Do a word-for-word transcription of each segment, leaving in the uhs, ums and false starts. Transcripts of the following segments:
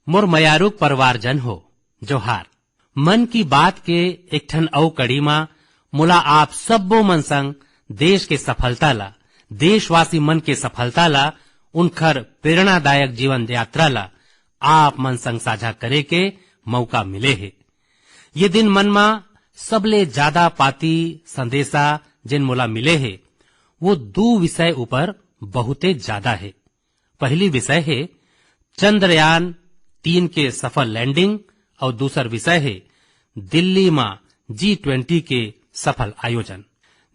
मोर मयारुक परिवारजन हो, जोहार। मन की बात के एक ठन अउ कड़ी मा मोला आप सब्बो मन संग देश के सफलता ला, देशवासी मन के सफलता ला, उनखर प्रेरणादायक जीवन यात्रा ला आप मन संग साझा करे के मौका मिले हे। ये दिन मन मा सबले ज्यादा पाती संदेशा जेन मोला मिले हे, वो दू विषय ऊपर बहुते ज्यादा हे। पहली विषय हे चंद्रयान तीन के सफल लैंडिंग अउ दूसर विषय हे दिल्ली मा जी ट्वेंटी के सफल आयोजन।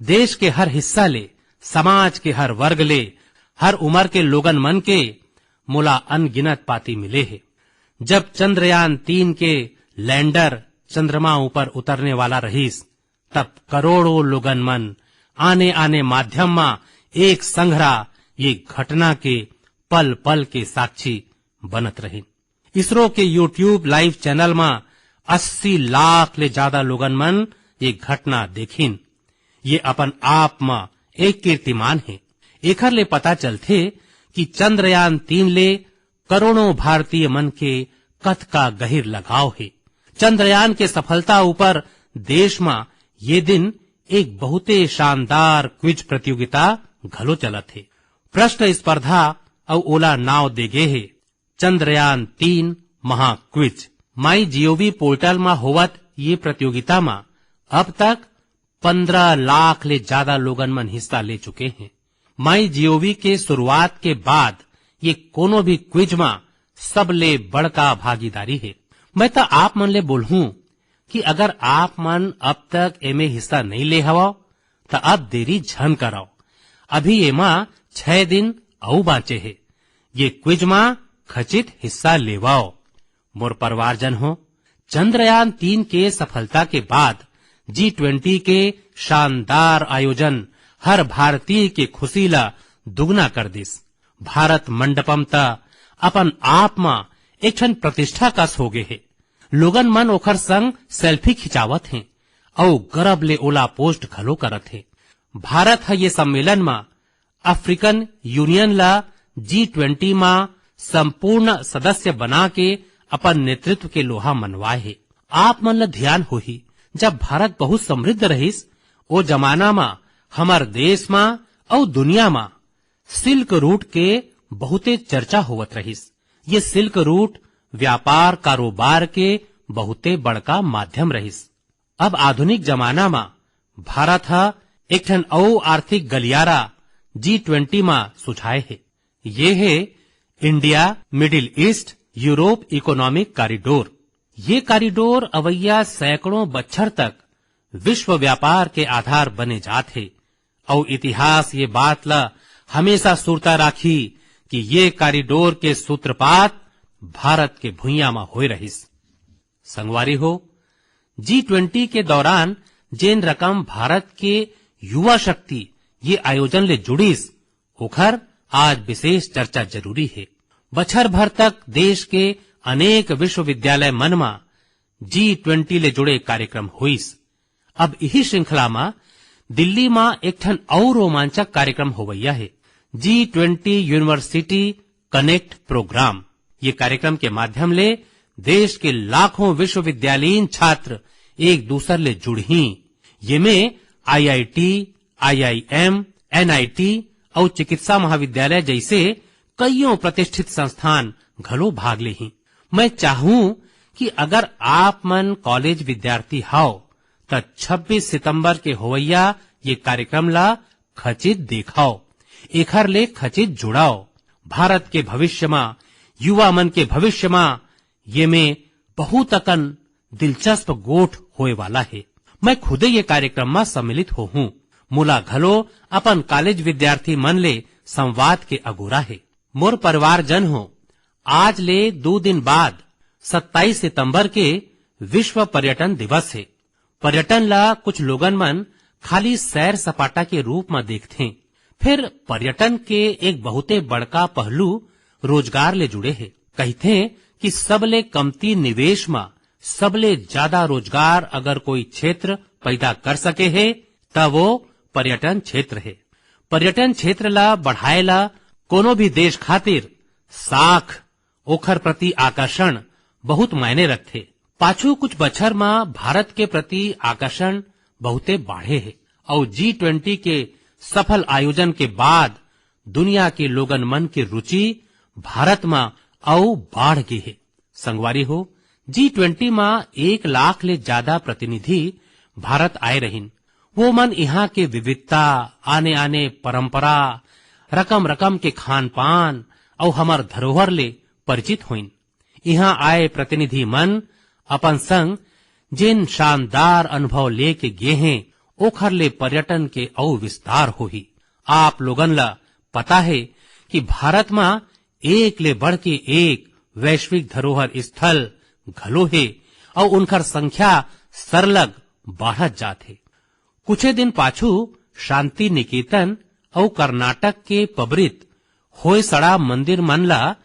देश के हर हिस्सा ले, समाज के हर वर्ग ले, हर उम्र के लोगन मन के मोला अनगिनत पाती मिले हे। जब चंद्रयान तीन के लैंडर चंद्रमा ऊपर उतरने वाला रहिस, तब करोड़ों लोगन मन आने-आने माध्यम मा एक संघरा ये घटना के पल-पल के साक्षी बनत रहिन। इसरो के YouTube लाइव चैनल मा अस्सी लाख ले ज्यादा लोगन मन ये घटना देखिन। ये अपन आप मा एक कीर्तिमान हे। एखर ले पता चलथे कि चंद्रयान तीन ले करोड़ों भारतीय मन के कतका गहिर लगाव हे। चंद्रयान के सफलता ऊपर देश मा ये दिन एक बहुते शानदार क्विज प्रतियोगिता घलो चलत हे। प्रश्न स्पर्धा अउ ओला नाव दे गे हे चंद्रयान तीन महा क्विज। माई जीओवी पोर्टल मा होवत ये प्रतियोगिता मा अब तक पंद्रह लाख ले ज्यादा लोगन मन हिस्सा ले चुके हें। माई जीओवी के शुरुआत के बाद ये कोनो भी क्विज मा सबले बड़का भागीदारी हे। मैं त आप मन ले बोलहूं कि अगर आप मन अब तक एमे हिस्सा नइ ले हवव, त अब देरी झन करव। अभी एमा छह दिन अउ बांचे हे। ये क्विज मा खचित हिस्सा लेवव। मोर परिवारजन हो, चंद्रयान तीन के सफलता के बाद जी ट्वेंटी के शानदार आयोजन हर भारतीय के खुशी ला दुगना कर दिस। भारत मंडपम त अपन आप मा एक ठन प्रतिष्ठा कस होगे हे। लोगन मन ओखर संग सेल्फी खिंचावत हें अउ गरब ले ओला पोस्ट घलो करत हें। भारत ह ये सम्मेलन मा अफ्रीकन यूनियन ला जी ट्वेंटी मा संपूर्ण सदस्य बना के अपन नेतृत्व के लोहा मनवाए हे। आप मन ला धियान होही, जब भारत बहुत समृद्ध रहिस, ओ जमाना मा हमर देश मा अउ दुनिया मा सिल्क रूट के बहुते चर्चा होवत रहिस। ये सिल्क रूट व्यापार कारोबार के बहुते बड़का माध्यम रहिस। अब आधुनिक जमाना मा भारत ह एक ठन अउ आर्थिक गलियारा जी ट्वेंटी मा सुझाए हे। ये हे India middle east Europe economic corridor. ये कॉरिडोर अवइया सैकड़ों बच्छर तक विश्व व्यापार के आधार बने जात हे। अउ इतिहास ये बात ला हमेशा सुरता राखी कि ये कॉरिडोर के सूत्रपात भारत के भुइयां मा होए रहिस। संगवारी हो, जी ट्वेंटी के दौरान जेन रकम भारत के युवा शक्ति ये आयोजन ले जुड़िस, ओखर आज विशेष चर्चा जरूरी हे। बछर भर तक देश के अनेक विश्वविद्यालय मन मा जी ट्वेंटी ले जुड़े कार्यक्रम होइस। अब इही श्रृंखला मा दिल्ली मा एक ठन अउ रोमांचक कार्यक्रम होवइया हे, G twenty university connect programme. ये कार्यक्रम के माध्यम ले देश के लाखों विश्वविद्यालयीन छात्र एक दूसर ले जुड़ही। ये में आईआईटी, आईआईएम, एनआईटी अउ चिकित्सा महाविद्यालय जैसे कइयों प्रतिष्ठित संस्थान घलो भाग लेही। मैं चाहूं कि अगर आप मन कॉलेज विद्यार्थी हव, त छब्बीस सितंबर के होवइया ये कार्यक्रम ला खचित देखव, एखर ले खचित जुड़व। भारत के भविष्य मा, युवा मन के भविष्य मा ये में बहुत अकन दिलचस्प गोठ होए वाला हे। मैं खुदे ये कार्यक्रम मा सम्मिलित होहूं। मोला घलो अपन कॉलेज विद्यार्थी मन ले संवाद के अगोरा हे। मोर परिवारजन हो, आज ले दो दिन बाद सत्ताईस सितंबर के विश्व पर्यटन दिवस हे। पर्यटन ला कुछ लोगन मन खाली सैर सपाटा के रूप म देखथें, फिर पर्यटन के एक बहुते बड़का पहलू रोजगार ले जुड़े हे। कहिथें कि सबले कमती निवेश म सबले ज्यादा रोजगार अगर कोई क्षेत्र पैदा कर सके हे, त वो पर्यटन क्षेत्र हे। पर्यटन क्षेत्र ला बढ़ाए ला कोनो भी देश खातिर साख ओखर प्रति आकर्षण बहुत मायने रखथे। पाछू कुछ बछर म भारत के प्रति आकर्षण बहुते बाढ़े हे अउ जी ट्वेंटी के सफल आयोजन के बाद दुनिया के लोगन मन के रुचि भारत म अउ बाढ़ गे हे। संगवारी हो, जी ट्वेंटी म एक लाख ले जादा प्रतिनिधि भारत आए रहिन। वो मन इहाँ के विविधता, आने-आने परंपरा, रकम-रकम के खान-पान अउ हमर धरोहर ले परिचित होइन। इहाँ आए प्रतिनिधि मन अपन संग जेन शानदार अनुभव लेके गे हें, ओखर ले पर्यटन के अउ विस्तार होही। आप लोगन ल पता हे कि भारत म एक ले बढ़ के एक वैश्विक धरोहर स्थल घलो हे अउ उनकर संख्या सरलग बाढ़त जात हे। कुछे दिन पाछू शांति निकेतन अउ कर्नाटक के पबरित होयसड़ा मंदिर मन ला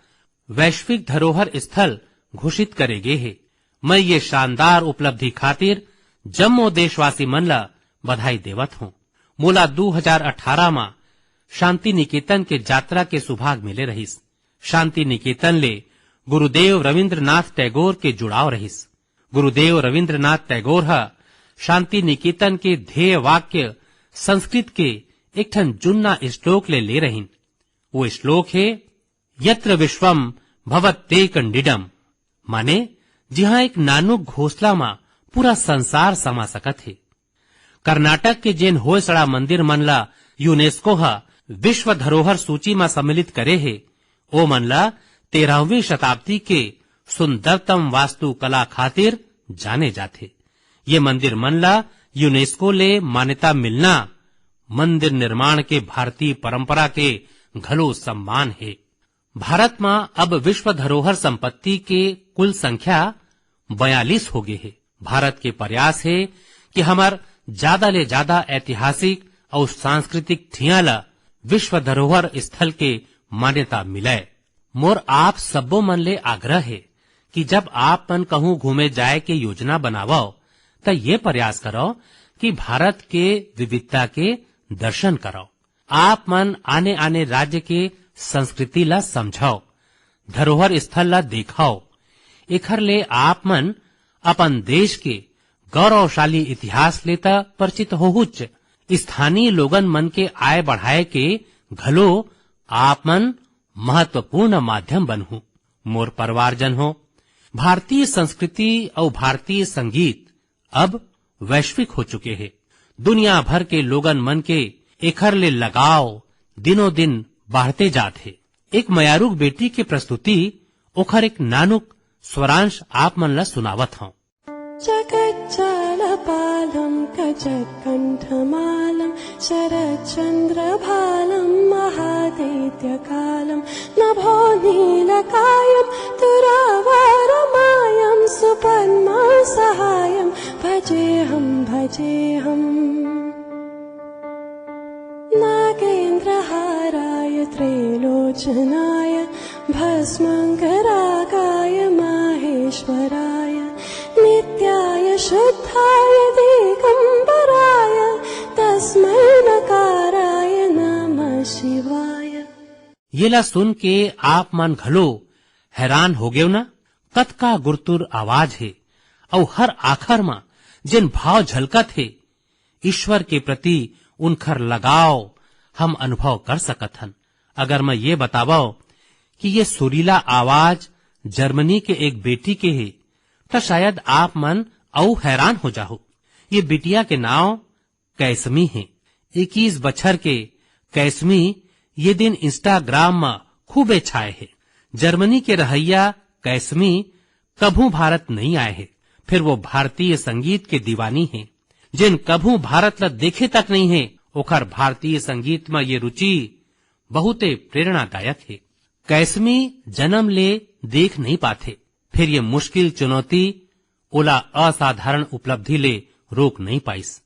वैश्विक धरोहर स्थल घोषित करे गे हे। मैं ये शानदार उपलब्धि खातिर जम्मो देशवासी मन ला बधाई देवत हूँ। मोला दू हजार अठारह मा शांति निकेतन के यात्रा के सौभाग्य मिले रहिस। शांति निकेतन ले गुरुदेव रविंद्रनाथ टैगोर के जुड़ाव रहिस। गुरुदेव रविंद्रनाथ टैगोर ह शांति निकेतन के ध्येय वाक्य संस्कृत के एक ठन जुन्ना श्लोक ले ले रहिन। वो श्लोक हे, "यत्र विश्वम भवत्येक निडम", माने जिहाँ एक नानुक घोसला मा पूरा संसार समा सकत हे। कर्नाटक के जेन होयसड़ा मंदिर मन ला यूनेस्को ह विश्व धरोहर सूची मा सम्मिलित करे हे, ओ मन ला तेरहवीं शताब्दी के सुंदरतम वास्तुकला खातिर जाने जाथे। ये मंदिर मन ला यूनेस्को ले मान्यता मिलना मंदिर निर्माण के भारतीय परंपरा के घलो सम्मान हे। भारत म अब विश्व धरोहर संपत्ति के कुल संख्या बयालीस हो गे हे। भारत के प्रयास हे कि हमर जादा ले जादा ऐतिहासिक अउ सांस्कृतिक ठिया ल विश्व धरोहर स्थल के मान्यता मिलय। मोर आप सब्बो मन ले आग्रह हे कि जब आप मन कहूं घूमे जाए के योजना बनावव, त ये प्रयास करव कि भारत के विविधता के दर्शन करव। आप मन आने-आने राज्य के संस्कृति ला समझव, धरोहर स्थल ला देखव। एखर ले आप मन अपन देश के गौरवशाली इतिहास ले त परिचित होहुच, स्थानीय लोगन मन के आय बढ़ाए के घलो आप मन महत्वपूर्ण माध्यम बनहू। मोर परिवारजन हो, भारतीय संस्कृति अउ भारतीय संगीत अब वैश्विक हो चुके हे। दुनिया भर के लोगन मन के एखर ले लगाव दिनों दिन बाढ़ते जात हे। एक मयारुक बेटी के प्रस्तुति, ओखर एक नानुक स्वरांश आप मन ला सुनावत हंव। चकच्चालपालं कचकण्ठमालं शरच्चन्द्रभालं महादैत्यकालं नभोनीलकायं दुरावरमायं सुपद्मसहायं भजेऽहं भजेऽहम्। नागेन्द्रहाराय त्रिलोचनाय भस्माङ्गरागाय महेश्वराय नित्याय शुद्धाय दिगम्बराय तस्मै नकाराय नमः शिवाय। येला सुन के आप मन घलो हैरान हो गेव ना? कतका गुरतुर आवाज हे, अउ हर आखर म जेन भाव झलकत हे, ईश्वर के प्रति उनखर लगाव हम अनुभव कर सकत हन। अगर मैं ये बतावव कि ये सुरीला आवाज जर्मनी के एक बेटी के हे, त शायद आप मन अउ हैरान हो जाहू। ये बिटिया के नाव कैसमी हे। इक्कीस बछर के कैसमी ये दिन Instagram म खूबे छाए हे। जर्मनी के रहइया कैसमी कभू भारत नइ आए हे, फिर वो भारतीय संगीत के दीवानी हे। जेन कभू भारत ल देखे तक नइ हे, ओखर भारतीय संगीत म ये रुचि बहुते प्रेरणादायक हे। कैसमी जन्म ले देख नइ पाथे, फिर ये मुश्किल चुनौती ओला असाधारण उपलब्धि ले रोक नइ पाइस।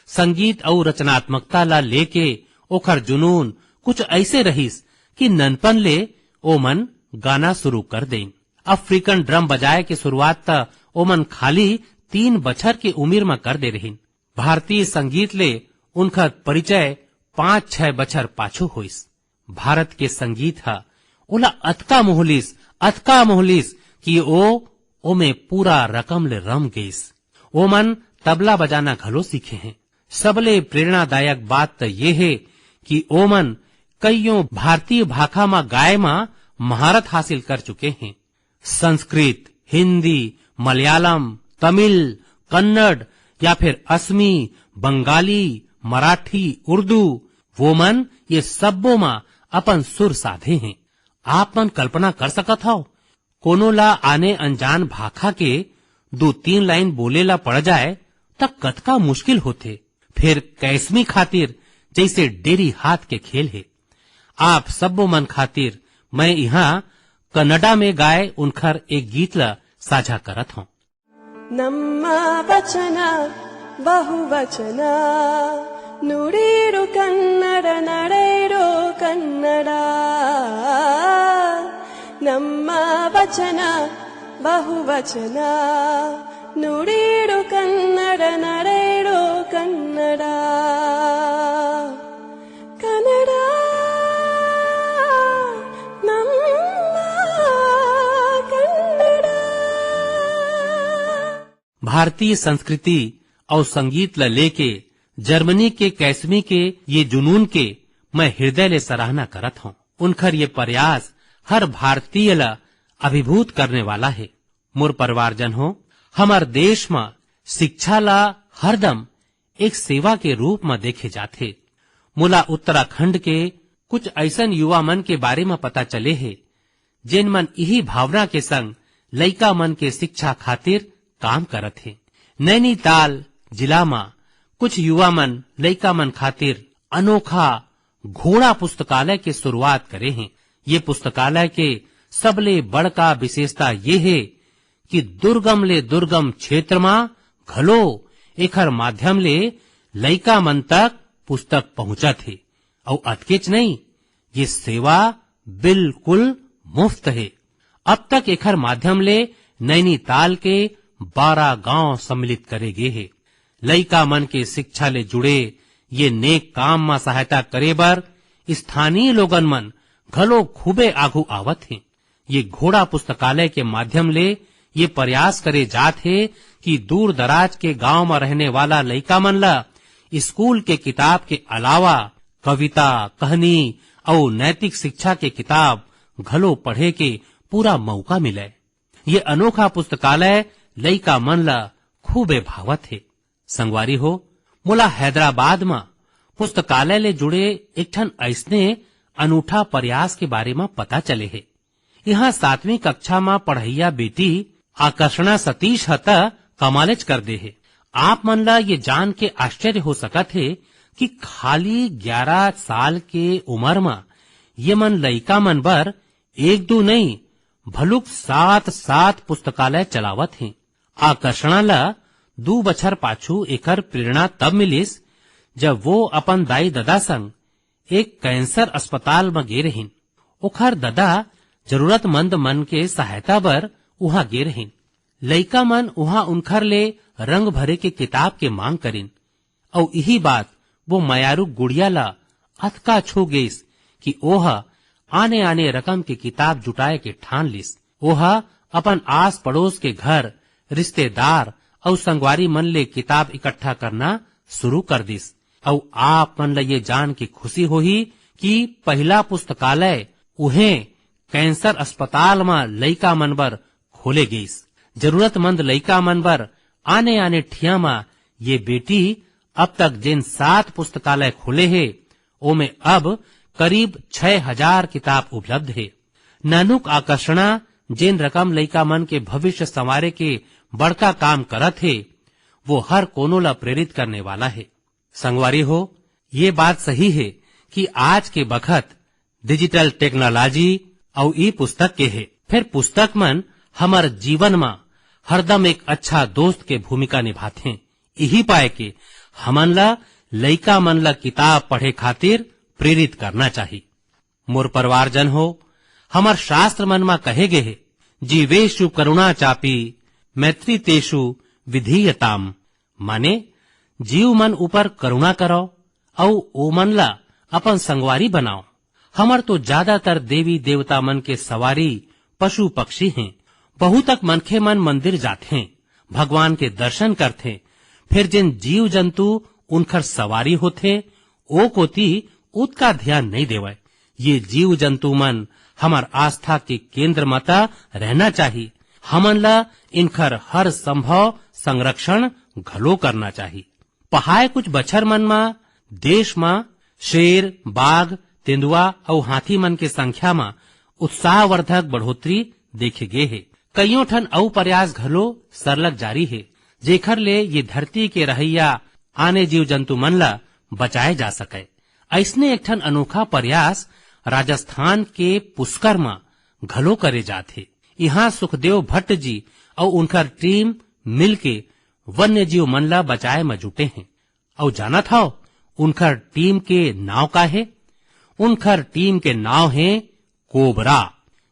संगीत अउ रचनात्मकता ला लेके ओखर जुनून कुछ अइसे रहिस कि ननपन ले ओमन गाना शुरू कर देइन। अफ्रीकन ड्रम बजाए के शुरुआत त ओमन खाली तीन बछर के उमिर म कर दे रहिन। भारतीय संगीत ले उनखर परिचय पाँच छै बछर पाछू होइस। भारत के संगीत ह ओला अतका मोह लिस, अतका मोहलिस कि ओ ओमे पूरा रकम ले रम गइस। ओमन तबला बजाना घलो सीखे हें। सबले प्रेरणादायक बात त ये हे कि ओमन कइयों भारतीय भाखा म गाए म महारत हासिल कर चुके हें। संस्कृत, हिंदी, मलयालम, तमिल, कन्नड़ या फिर असमी, बंगाली, मराठी, उर्दू, वो मन ये सब्बो म अपन सुर साधे हें। आप मन कल्पना कर सकत हव, कोनो ला आने अनजान भाखा के दू तीन लाइन बोले ला पड़ जाए, त कतका मुश्किल होथे। फिर कैसमी खातिर जैसे डेरी हाथ के खेल हे। आप सब्बो मन खातिर मैं इहाँ कनाडा में गाए उनखर एक गीत ला साझा करत हौं। ನಮ್ಮ ವಚನ ಬಹುವಚನ, ನುಡಿಯಿಡು ಕನ್ನಡ, ನಡೆಯಿಡು ಕನ್ನಡ. ನಮ್ಮ ವಚನ ಬಹುವಚನ, ನುಡಿಯಿಡು ಕನ್ನಡ, ನಡೆಯಿಡು ಕನ್ನಡ. ಕನ್ನಡ ನಮ್ಮ ಕನ್ನಡ. भारतीय संस्कृति अउ संगीत ल लेके जर्मनी के कैसमी के ये जुनून के मैं हृदय ले सराहना करत हौं। उनखर ये प्रयास हर भारतीय ल अभिभूत करने वाला हे। मोर परिवारजन हो, हमर देश म शिक्षा ल हरदम एक सेवा के रूप म देखे जाथे। मोला उत्तराखंड के कुछ अइसन युवा मन के बारे म पता चले हे, जेन मन इही भावना के संग लइका मन के शिक्षा खातिर काम करत हे। नैनीताल जिला म कुछ युवा मन लइका मन खातिर अनोखा घोड़ा पुस्तकालय के शुरुआत करे हें। ये पुस्तकालय के सबले बड़का विशेषता ये हे कि दुर्गम ले दुर्गम क्षेत्र म घलो एखर माध्यम ले लइका मन तक पुस्तक पहुंचत हे। अउ अतकेच नहीं, ये सेवा बिल्कुल मुफ्त हे। अब तक एखर माध्यम ले नैनीताल के बारह गांव सम्मिलित करे गे हे। लइका मन के शिक्षा ले जुड़े ये नेक काम म सहायता करे बर स्थानीय लोगन मन घलो खूबे आघू आवत हें। ये घोड़ा पुस्तकालय के माध्यम ले ये प्रयास करे जात हे कि दूर दराज के गांव म रहने वाला लइका मन ल स्कूल के किताब के अलावा कविता, कहानी अउ नैतिक शिक्षा के किताब घलो पढ़े के पूरा मौका मिले। ये अनोखा पुस्तकालय लइका मन ल खूबे भावत हे। संगवारी हो, मोला हैदराबाद म पुस्तकालय ले जुड़े एक ठन अइसने अनूठा प्रयास के बारे म पता चले हे। इहाँ सातवीं कक्षा म पढ़इया बेटी आकर्षणा सतीश ह त कमालेच कर दे हे। आप मन ल ये जान के आश्चर्य हो सकत हे कि खाली ग्यारह साल के उमर म ये मन लइका मन बर एक दू नहीं, भलुक सात सात पुस्तकालय चलावत हें। आकर्षणा ल दू बछर पाछू एकर प्रेरणा तब मिलिस, जब वो अपन दाई ददा संग एक कैंसर अस्पताल म गे रहिन। ओखर ददा जरूरतमंद मन के सहायता बर उहाँ गे रहिन। लइका मन उहाँ उनखर ले रंग भरे के किताब के मांग करिन, अउ इही बात वो मयारू गुड़िया ला अतका छू गईस कि ओह आने-आने रकम के किताब जुटाए के ठान लिस। ओह अपन आस पड़ोस के घर, रिश्तेदार अउ संगवारी मन ले किताब इकट्ठा करना शुरू कर दिस। अउ आप मन ल ये जान के खुशी होही कि पहिला पुस्तकालय उहें कैंसर अस्पताल म लइका मन बर खोले गईस। जरूरतमंद लइका मन बर आने-आने ठिया म ये बेटी अब तक जेन सात पुस्तकालय खोले हे, ओमे अब करीब छह हजार किताब उपलब्ध हे। नानुक आकर्षणा जेन रकम लइका मन के भविष्य संवारे के बड़का काम करत हे, वो हर कोनो ला प्रेरित करने वाला हे। संगवारी हो, ये बात सही हे कि आज के बखत digital technology अउ ई पुस्तक के हे, फेर पुस्तक मन हमर जीवन म हरदम एक अच्छा दोस्त के भूमिका निभाथे। इही पाए के हमन ला लइका मन ला किताब पढ़े खातिर प्रेरित करना चाही। मोर परिवारजन हो, हमर शास्त्र मन म कहे गे हे, "जीवेषु करुणा चापि मैत्री तेषु विधीयताम।" माने, जीव मन ऊपर करुणा करव अउ ओमन ला अपन संगवारी बनाव। हमर तो ज्यादातर देवी देवता मन के सवारी पशु पक्षी हें। बहुतक मनखे मन मंदिर जाथें, भगवान के दर्शन करथें, फेर जेन जीव जंतु उनखर सवारी होथे, ओ कोती उतका ध्यान नइ देवय। ये जीव जंतु मन हमर आस्था के केंद्र म त रहना चाही। हमन ल इनखर हर संभव संरक्षण घलो करना चाही। पहाय कुछ बछर मन म देश म शेर, बाघ, तेंदुआ अउ हाथी मन के संख्या म उत्साहवर्धक बढ़ोतरी देखे गे हे। कइयों ठन अउ प्रयास घलो सरलग जारी हे, जेखर ले ये धरती के रहइया आने जीव जंतु मन ल बचाए जा सकय। अइसने एक ठन अनोखा प्रयास राजस्थान के पुष्कर म घलो करे जात हे। इहां सुखदेव भट्ट जी अउ उनखर टीम मिलके वन्य जीव मन ल बचाए म जुटे हें। अउ जानत हव, उनखर टीम के नाव का हे? उनखर टीम के नाव हे कोबरा।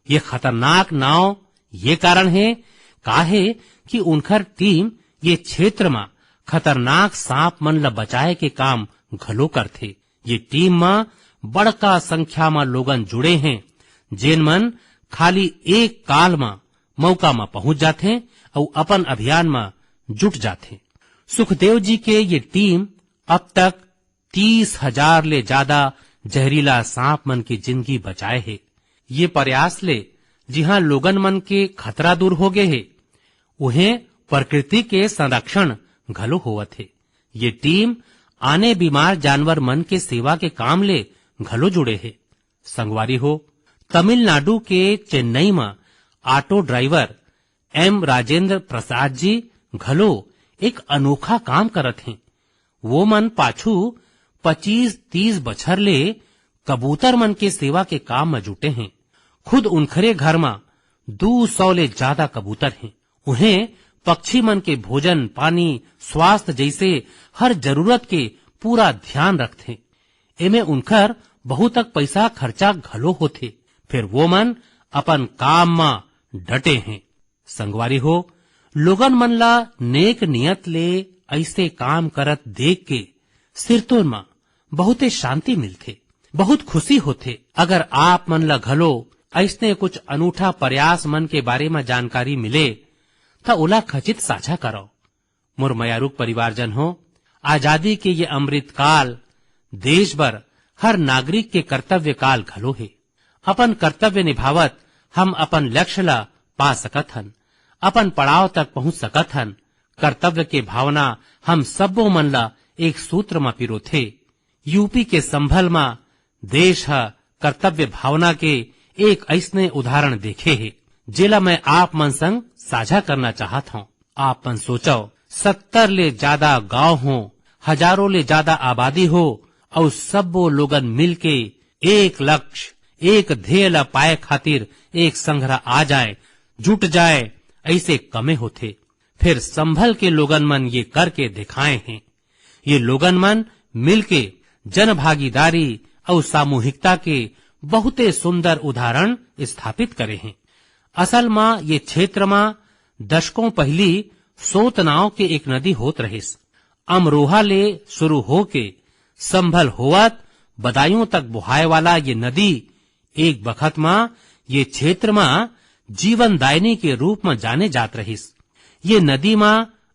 ये खतरनाक नाव ये कारण हे, काहे कि उनखर टीम ये क्षेत्र म खतरनाक सांप मन ल बचाए के काम घलो करथे। ये टीम म बड़का संख्या म लोगन जुड़े हें, जेन मन खाली एक काल म मौका म पहुंच जाथें अउ अपन अभियान म जुट जाथें। सुखदेव जी के ये टीम अब तक तीस हजार ले जादा जहरीला सांप मन के जिनगी बचाए हे। ये प्रयास ले जिहां लोगन मन के खतरा दूर हो गे हे, उहें प्रकृति के संरक्षण घलो होवत हे। ये टीम आने बीमार जानवर मन के सेवा के काम ले घलो जुड़े हे। संगवारी हो, तमिलनाडु के चेन्नई म auto driver M Rajendra Prasad ji घलो एक अनोखा काम करत हें। वो मन पाछू पच्चीस तीस बछर ले कबूतर मन के सेवा के काम म जुटे हें। खुद उनखरे घर म दू सौ ले जादा कबूतर हें। उहें पक्षी मन के भोजन, पानी, स्वास्थ्य जइसे हर जरूरत के पूरा ध्यान रखथें। एमे उनखर बहुतक पइसा खर्चा घलो होथे, फेर वो मन अपन काम म डटे हें। संगवारी हो, लोगन मन ला नेक नियत ले अइसे काम करत देख के सिरतोन म बहुते शांति मिलथे, बहुत खुशी होथे। अगर आप मन ला घलो अइसने कुछ अनूठा प्रयास मन के बारे म जानकारी मिले, त ओला खचित साझा करव। मोर मयारुक परिवारजन हो, आजादी के ये अमृत काल देश बर हर नागरिक के कर्तव्य काल घलो हे। अपन कर्तव्य निभावत हम अपन लक्ष्य ला पा सकत हन, अपन पड़ाव तक पहुंच सकत हन। कर्तव्य के भावना हम सब्बो मन ला एक सूत्र म पिरोथे। यूपी के संभल म देश ह कर्तव्य भावना के एक अइसने उदाहरण देखे हे, जेला मैं आप मन संग साझा करना चाहत हौं। आप मन सोचव, सत्तर ले जादा गांव हो, हजारों ले जादा आबादी हो, अउ सब्बो लोगन मिलके एक लक्ष्य, एक ध्येय ला पाए खातिर एक संघरा आ जाए, जुट जाए, अइसे कमे होथे। फेर संभल के लोगन मन ये करके दिखाए हें। ये लोगन मन मिलके जनभागीदारी अउ सामूहिकता के बहुते सुंदर उदाहरण स्थापित करे हें। असल म ये क्षेत्र म दशकों पहिली सोत नांव के एक नदी होत रहिस। अमरोहा ले शुरू होके संभल होवत बदायूं तक बोहाए वाला ये नदी एक बखत म ये क्षेत्र म जीवनदायिनी के रूप म जाने जात रहिस। ये नदी म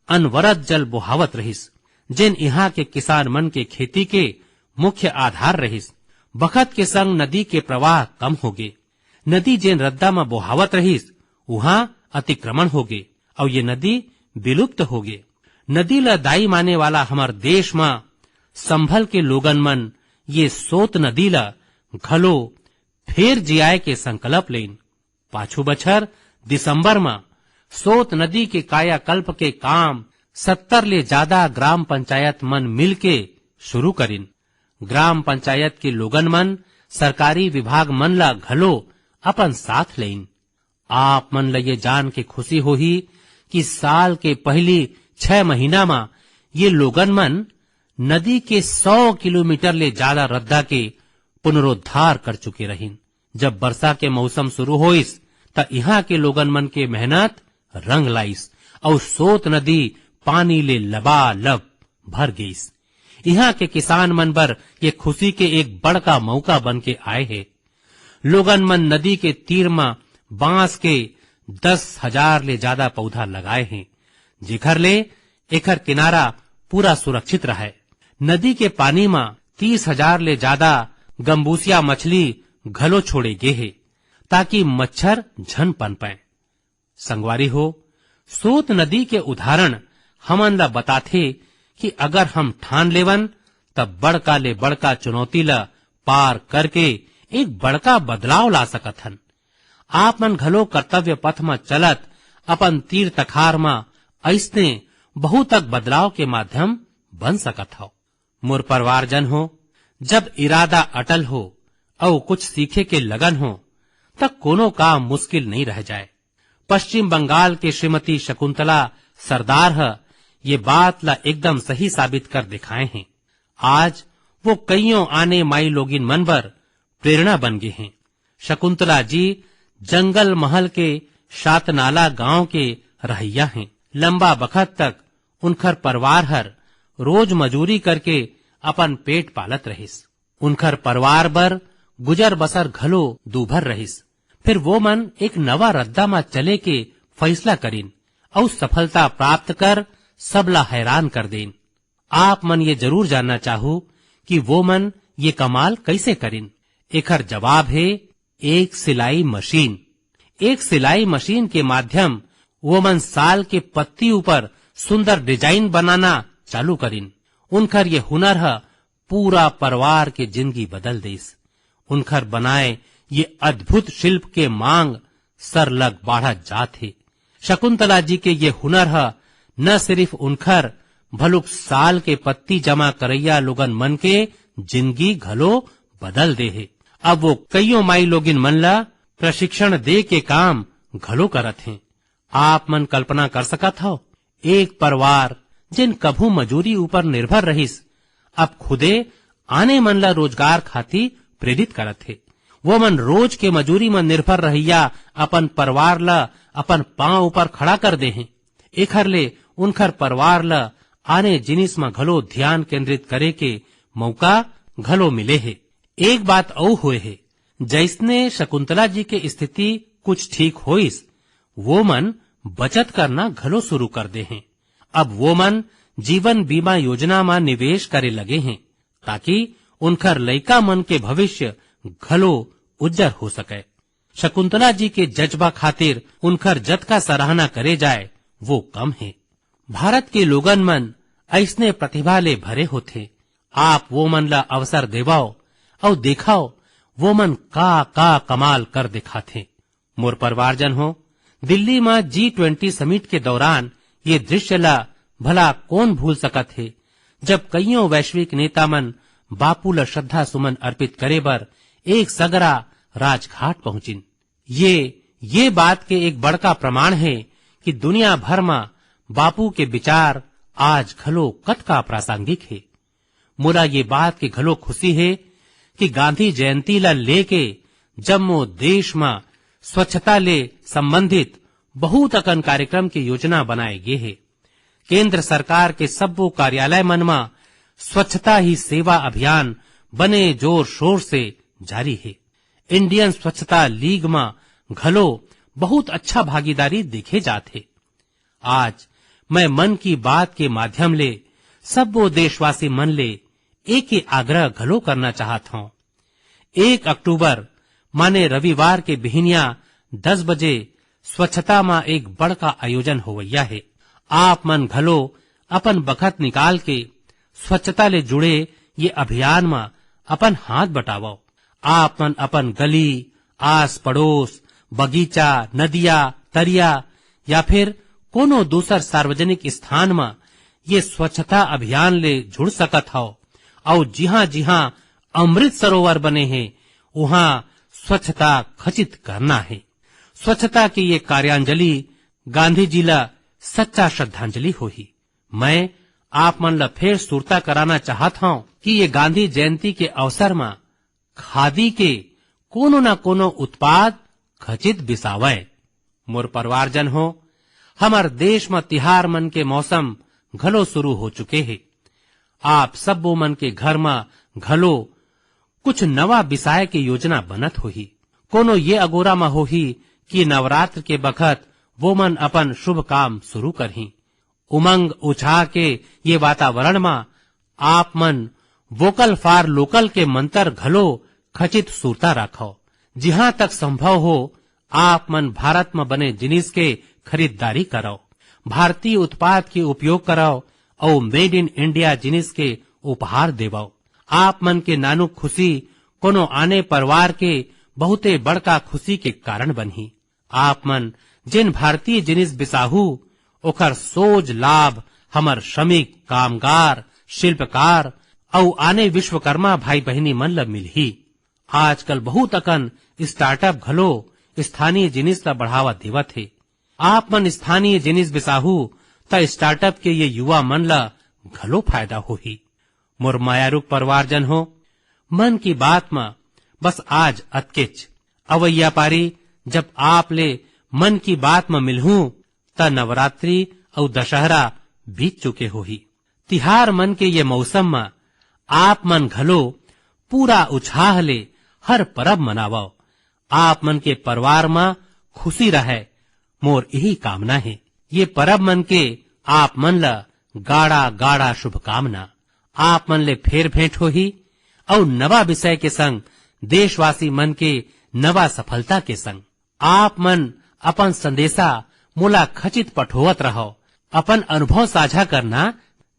अनवरत जल बोहावत रहिस, जेन इहां के किसान मन के खेती के मुख्य आधार रहिस। बखत के संग नदी के प्रवाह कम होगे। नदी जेन रद्दा म बोहावत रहिस, उहां अतिक्रमण होगे अउ ये नदी विलुप्त होगे। नदी ल दाई माने वाला हमर देश म संभल के लोगन मन ये सोत नदी ल घलो फेर जियाए के संकल्प लेन। पाछू बछर दिसंबर म सोत नदी के कायाकल्प के काम सत्तर ले जादा ग्राम पंचायत मन मिलके शुरू करिन। ग्राम पंचायत के लोगन मन सरकारी विभाग मन ला घलो अपन साथ लेइन। आप मन ल ये जान के खुशी होही कि साल के पहिली छह महीना म ये लोगन मन नदी के सौ किलोमीटर ले जादा रद्दा के पुनरुद्धार कर चुके रहिन। जब बरसा के मौसम शुरू होइस, त इहां के लोगन मन के मेहनत रंग लाइस अउ सोत नदी पानी ले लबालब भर गईस। इहां के किसान मन बर ये खुशी के एक बड़का मौका बन के आए हे। लोगन मन नदी के तीर म बांस के दस हजार ले ज्यादा पौधा लगाए हें, जेखर ले एखर किनारा पूरा सुरक्षित रहय। नदी के पानी म तीस हजार ले ज्यादा गंबूसिया मछली घलो छोड़े गे हे, ताकि मच्छर झन पनपय। संगवारी हो, सोत नदी के उदाहरण हमन ला बताथे कि अगर हम ठान लेवन, तब बड़का ले बड़का चुनौती ला पार करके एक बड़का बदलाव ला सकत हन। आप मन घलो कर्तव्य पथ म चलत अपन तीर तखार म अइसने बहुतक बदलाव के माध्यम बन सकत हव। मोर परिवारजन हो, जब इरादा अटल हो अउ कुछ सीखे के लगन हो, त कोनो काम मुश्किल नइ रह जाय। पश्चिम बंगाल के श्रीमती शकुंतला सरदार ह ये बात ला एकदम सही साबित कर दिखाए हें। आज वो कइयों आने माई लोगिन मन बर प्रेरणा बन गे हें। शकुंतला जी जंगल महल के शातनाला गांव के रहइया हें। लंबा बखत तक उनखर परिवार हर रोज मजूरी करके अपन पेट पालत रहिस। उनखर परिवार बर गुजर बसर घलो दूभर रहिस। फिर वो मन एक नवा रद्दा म चले के फैसला करिन अउ सफलता प्राप्त कर सबला हैरान कर देन। आप मन ये जरूर जानना चाहू कि वो मन ये कमाल कइसे करिन। एखर जवाब हे एक सिलाई मशीन। एक सिलाई मशीन के माध्यम वो मन साल के पत्ती ऊपर सुंदर डिजाइन बनाना चालू करिन। उनखर ये हुनर ह पूरा परिवार के जिंदगी बदल देस। उनखर बनाए ये अद्भुत शिल्प के मांग सरलग बाढ़त जात हे। शकुंतला जी के ये हुनर ह न सिर्फ उनखर, भलुक साल के पत्ती जमा करइया लोगन मन के जिंदगी घलो बदल दे हे। अब वो कइयों माई लोगिन मन ला प्रशिक्षण दे के काम घलो करत हें। आप मन कल्पना कर सकत हव, एक परिवार जेन कभू मजूरी ऊपर निर्भर रहिस, अब खुदे आने मन ला रोजगार खातिर प्रेरित करत हे। वो मन रोज के मजूरी म निर्भर रहइया अपन परिवार ला अपन पांव ऊपर खड़ा कर दे हें। एखर ले उनखर परिवार ला आने जिनिस म घलो ध्यान केंद्रित करे के मौका घलो मिले हे। एक बात अउ होए हे, जइसने शकुंतला जी के स्थिति कुछ ठीक होइस, वो मन बचत करना घलो शुरू कर दे हें। अब वो मन जीवन बीमा योजना म निवेश करे लगे हें, ताकि उनखर लइका मन के भविष्य घलो उज्जर हो सकय। शकुंतला जी के जज्बा खातिर उनखर जतका सराहना करे जाए, वो कम हे। भारत के लोगन मन अइसने प्रतिभा ले भरे होथे। आप वो मन ला अवसर देवव अउ देखव, वो मन का-का कमाल कर दिखाथे। मोर परिवारजन हो, दिल्ली म जी ट्वेंटी समिट के दौरान ये दृश्य ला भला कोन भूल सकत हे, जब कइयों वैश्विक नेता मन बापू ला श्रद्धा सुमन अर्पित करे बर एक सगरा राजघाट पहुंचिन। ये, ये बात के एक बड़का प्रमाण हे कि दुनिया भर म बापू के विचार आज घलो कतका प्रासंगिक हे। मोला ये बात के घलो खुशी हे कि गांधी जयंती ला लेके जम्मो देश म स्वच्छता ले संबंधित बहुत अकन कार्यक्रम के योजना बनाए गे हे। केंद्र सरकार के सब्बो कार्यालय मन म स्वच्छता ही सेवा अभियान बने जोर शोर से जारी हे। इंडियन स्वच्छता लीग म घलो बहुत अच्छा भागीदारी देखे जात हे। आज मैं मन की बात के माध्यम ले सब्बो देशवासी मन ले एक ही आग्रह घलो करना चाहत हौं। एक अक्टूबर माने रविवार के बिहिनिया दस बजे स्वच्छता म एक बड़का आयोजन होवइया हे। आप मन घलो अपन बखत निकाल के स्वच्छता ले जुड़े ये अभियान म अपन हाथ बटावव। आप मन अपन गली, आस पड़ोस, बगीचा, नदिया, तरिया या फिर कोनो दूसर सार्वजनिक स्थान म ये स्वच्छता अभियान ले जुड़ सकत हव अउ जिहां-जिहां अमृत सरोवर बने हे, उहां स्वच्छता खचित करना हे। स्वच्छता के ये कार्यांजलि गांधी जी ला सच्चा श्रद्धांजलि होही। मैं आप मन ला फेर सुरता कराना चाहत हौं कि ये गांधी जयंती के अवसर म खादी के कोनो न कोनो उत्पाद खचित बिसावय। मोर परिवारजन हो, हमर देश म तिहार मन के मौसम घलो शुरू हो चुके हे। आप सब्बो मन के घर म घलो कुछ नवा बिसाय के योजना बनत होही। कोनो ये अगोरा म होही कि नवरात्र के बखत वो मन अपन शुभ काम शुरू करही। उमंग उछाह के ये वातावरण म आप मन वोकल फॉर लोकल के मंत्र घलो खचित सुरता राखव। जिहां तक संभव हो, आप मन भारत म बने जिनिस के खरीददारी करव, भारतीय उत्पाद के उपयोग करव अउ मेड इन इंडिया जिनिस के उपहार देवव। आप मन के नानुक खुशी कोनो आने परिवार के बहुते बड़का खुशी के कारण बनही। आप मन जेन भारतीय जिनिस बिसाहू, ओकर सोज लाभ हमर श्रमिक, कामगार, शिल्पकार अउ आने विश्वकर्मा भाई बहिनी मन ल मिलही। आजकल बहुत अकन स्टार्टअप घलो स्थानीय जिनिस ल बढ़ावा देवत हे। आप मन स्थानीय जिनिस बिसाहू, त स्टार्टअप के ये युवा मन ल घलो फायदा होही। मोर मयारुक परिवारजन हो, मन की बात म बस आज अतकेच। अवइया पारी जब आप ले मन की बात म मिलहूं, त नवरात्रि अउ दशहरा बीत चुके होही। तिहार मन के ये मौसम म आप मन घलो पूरा उछाह ले हर परब मनावव। आप मन के परिवार म खुशी रहय, मोर इही कामना हे। ये परब मन के आप मन ल गाड़ा गाड़ा शुभकामना। आप मन ले फेर भेंट होही अउ नवा विषय के संग देशवासी मन के नवा सफलता के संग। आप मन अपन संदेशा मोला खचित पठोवत रहव। अपन अनुभव साझा करना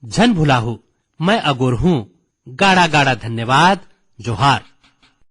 झन भुलाहू। मैं अगोर हूं। गाड़ा गाड़ा धन्यवाद। जोहार।